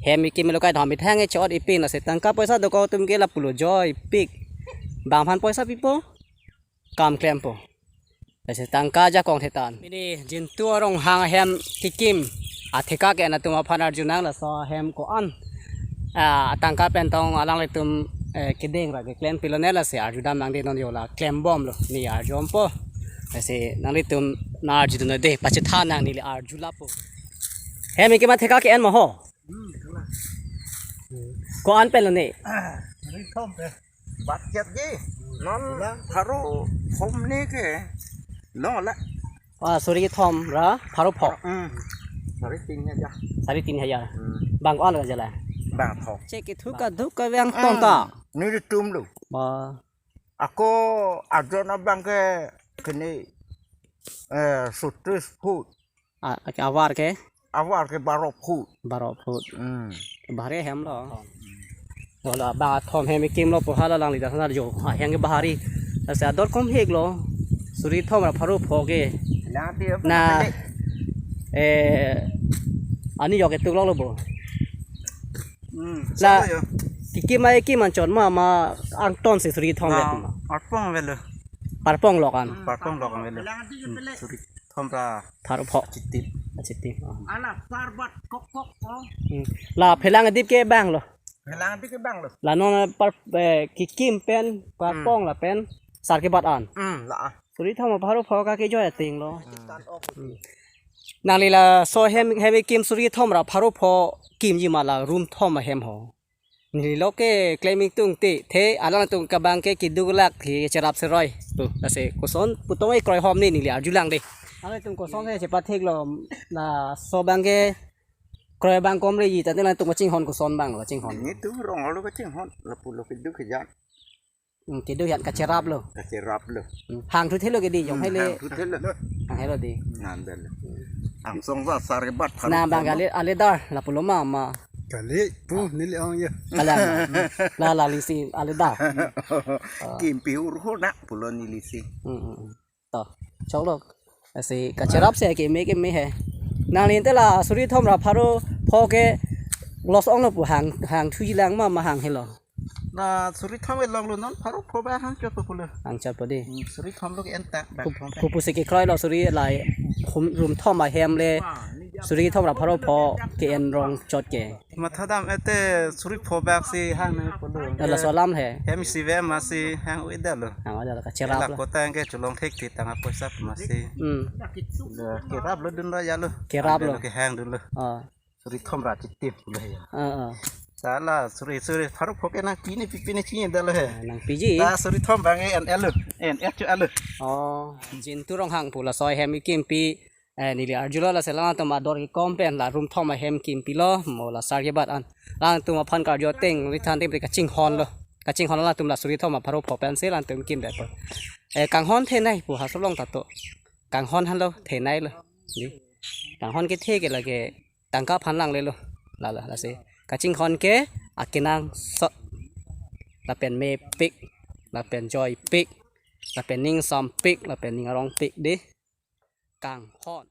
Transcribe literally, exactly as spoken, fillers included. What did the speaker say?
Hem ikim lo kai thom ithang e chot ipin lasi tangka poisa dokok atum ke lapulo joipik. Bang aphan poisa pipo. Kam klempo. Lasi tangka ajakong thetan. Pini Jintu Ronghang ahem kikim atheka ke-en atum aphan arjunang laso ahem ko-an, ah, tangka pen tong alanglitum, eh, kedeng ra keklem pilone lasi arjudam nangde non yola klembomlo ne arjompo. Lasi nanglitum nang arjudun de pachethan nang neli arjulappo. Hem ikim atheka ke-en ma ho. Ko-an pen lone. Suri thom pen. Bat jet ji. Non pharo thom ne ke. No la. Ah, suri thom ra pharo pho. Hmm. Sari tin hajar. Sari tin hajar. Hmm. Bang ko-an lo jala. Bang thom. Che ke thu kaduk kavang tong ta. Nelitum lo. Ba. Ako ajon abang ke kene, eh, sutris foot. Ah, ke avar ke? Avar ke baro foot. Baro foot. Hmm. Bahari ahem lo. Lo la bang athom hem ikim lo pu hala alangli ta sanar jo. Ha, ahem ke bahari. Lasi ador kom hek lo. Suri thom ra pharo pho ke. Lang ti apa Na, na eh, ani yok ketuk lo lo bo. Hmm. La, sabo yo. Kikim ai kim anchot ma, ma angton si suri thom Na, vet ma. Parpong velo. Parpong lo kan. Hmm, parpong lo kan velo. Hmm, suri thom ra. Pharo pho. Chitip. Chitip. Oh. Ala sarbat kok kok kok. Hmm. La phelang adip ke bang lo. Phelang adip ke bang lo. La non par, eh, kikim pen, parpong Hmm. lapen sar kebat an. Hmm, la. Suri thom pharo pho ka kejoi ating lo. Hmm. Nangli laso hem, hem ikim suri thom ra pharo pho kimji ma la rum thom ahem ho. Neli lo ke claiming tung te, the alangtum kabang ke keduk lak he cherap seroi. Tu, lasi koson putong e kroi hom ne neli arjulang de. Alangtum koson he chepathek lo, laso abang ke kroi abang kom reji, tangte alangtum kachinghon koson abang lo, kachinghon. Netum rong lo kachinghon, lapulo keduk kejat. Hmm, keduk yan kacherap lo. Kacherap lo. Hmm, hang thu thelo ke di, jong Hmm, hele. Hang thu thelo. Hang helo di. Nan bel. Angsong va sar kebat pharo Na bang thom. Ale, ale dar, lapulo ma, ma. Kali, pu, neli ong ya. Kalang. La, la, lisi, ale dar. Kimpi urho na, pulo neli si. Hmm, hmm, hmm. To, chok lo. Lasi kacherap si keme keme he. Nangli ante la suri thom ra pharo pho ke los ong lo pu hang, hang thuji lang ma, ma hang helo. Na suri thom e long lo non pharo pho ba hang chot po pulo. Hang chot po di. Hmm, suri thom lo ke en ta, bang Kup-, thom ta. Kupu si kekroi lo suri lai hum, rum thom ahem le. Suri thom ra pharo pho ke-en rong chot ke. Matha dam ete suri pho bak si hang ne pulo. Laso alam he. Hem si ve ma si hang ui da lo. Hang ui da lo, kacherap La lo. Kota ke cholong thek ti tang apoisa ma si. Hmm. Lo kerap lo dun lo ya lo. Kerap Ande lo. Lo ke hang dun lo. Ah. Suri thom ra chitip lo ya. Ah, ah. Sala suri, suri pharo pho ke nangpi ne pipi ne chini da lo he. Ah, nangpiji. Ta suri thom bang e en elo. En et chu elo. Oh, Jintu Ronghang pu laso ahem ikimpi. Eh, neli arjulo lasi alangtum ador kekom pen la rum thom ahem kimpi lo, mo la sar kebat an. Alangtum aphan karju ateng, rithan ateng pen kachinghon lo. Kachinghon alangtum la suri thom apharo pho pen si alangtum kimdet po. Eh, kanghon thenei pu ha solong ta to. Kanghon henlo thenei lo. Di. Kanghon kethe ke lake tangka aphan langle lo. La la lasi. Kachinghon ke akenangsot. Lapen mepik, lapen joipik, lapen ningsampik, lapen ning arongpik di. Kanghon.